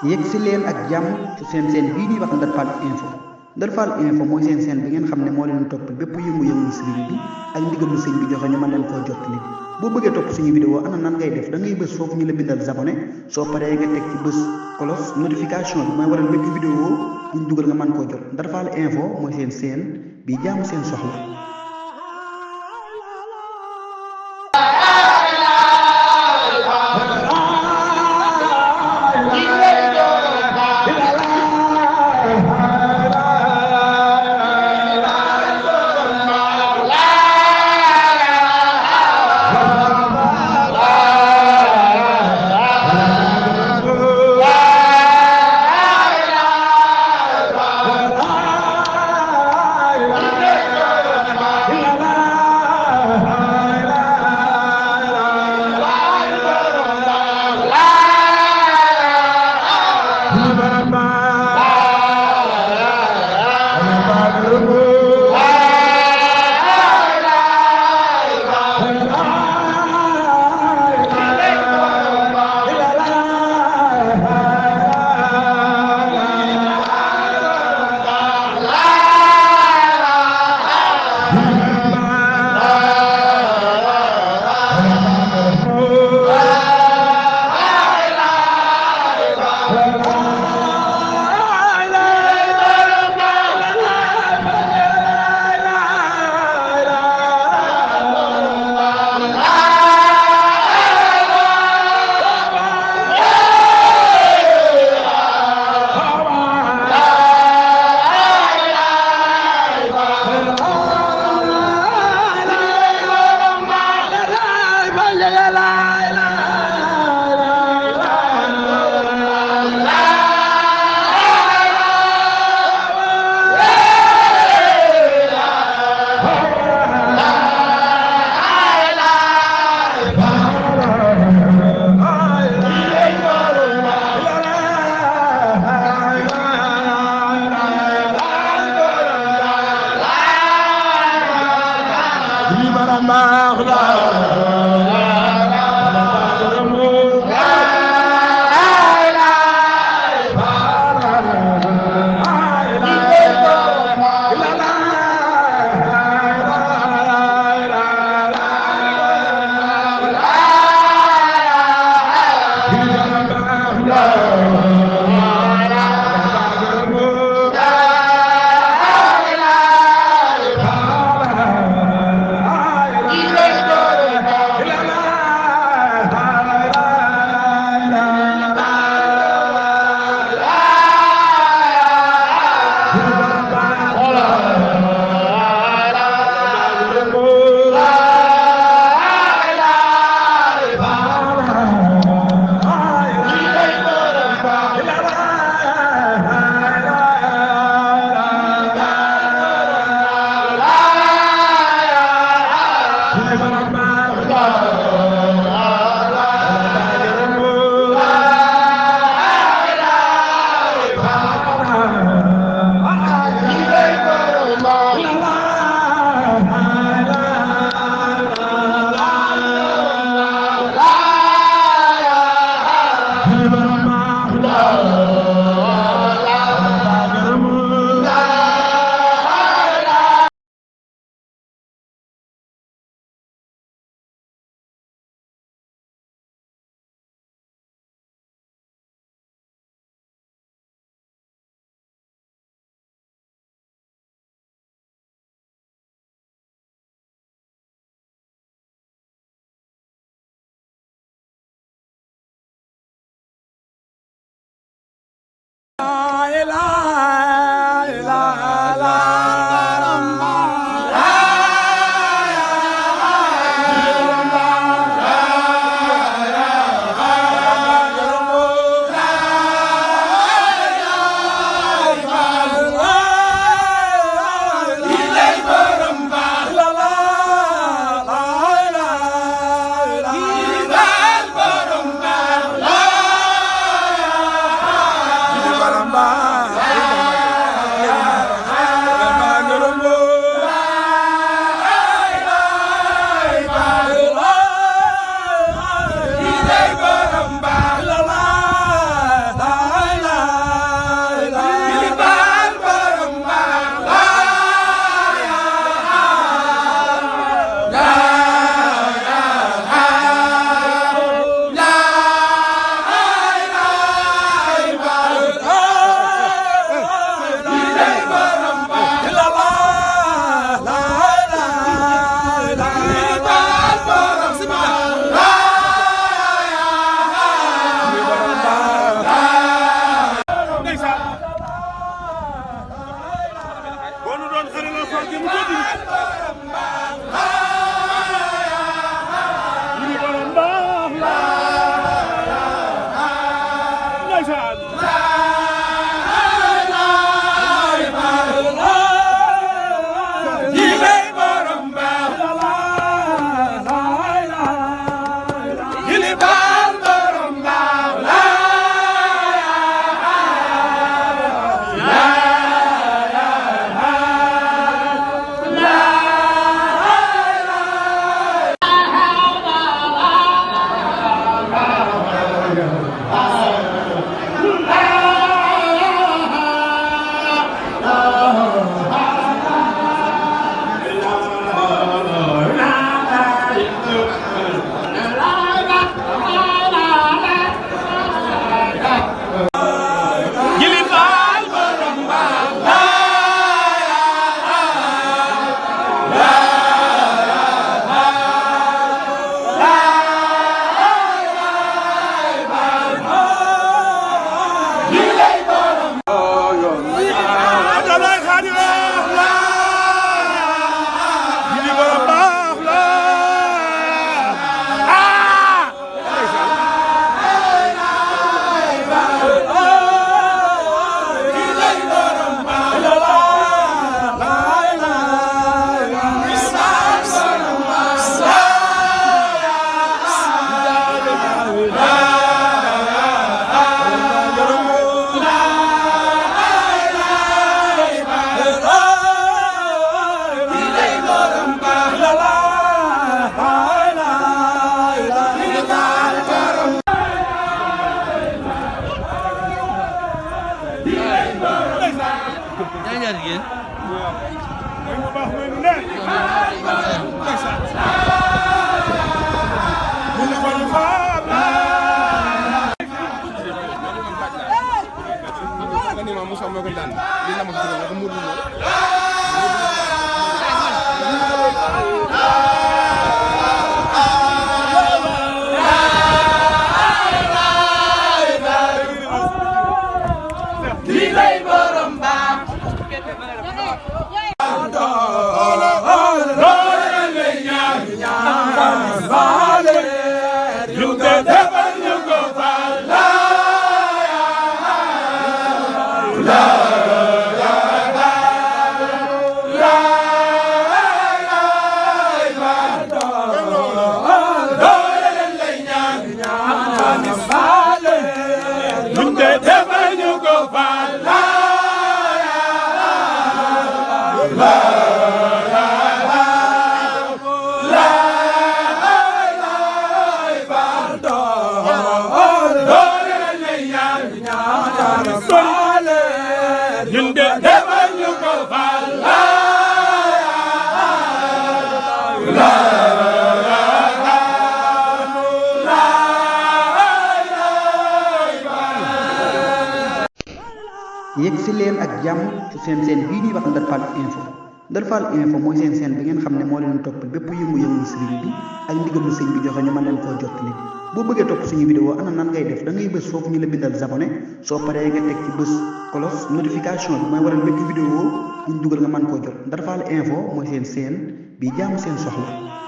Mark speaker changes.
Speaker 1: yegg si leen ak jàmm ci seen bii ñuy wax Ndar Fall info Ndar Fall info mooy seen bi ngeen xam ne moo leen topp bépp yëngu-yëngu sëriñ bi ak ndigalu sëñ bi joxe ñu mën leen koo jottali boo bëggee topp suñu vidéo ana nan ngay def da ngay bës foofu ñu la bindal abonné soo paree nga teg ci bës cloche notification bi mooy waral bépp vidéo buñ dugal nga mën koo jot Ndar Fall info mooy seen bi jaamu seen soxla. yegg si leen ak jàmm ci seen bii ñuy wax Ndar Fall info Ndar Fall info mooy seen bi ngeen xam ne moo leen topp bépp yëngu-yëngu sëriñ bi ak ndigalu sëñ bi joxe ñu mën leen koo jottali boo bëggee topp suñu vidéo ana nan ngay def da ngay bës foofu ñu la bindal abonné soo paree nga teg ci bës cloche notification bi mooy waral bépp vidéo buñ dugal nga mën koo jot Ndar Fall info mooy seen bi jaamu seen soxla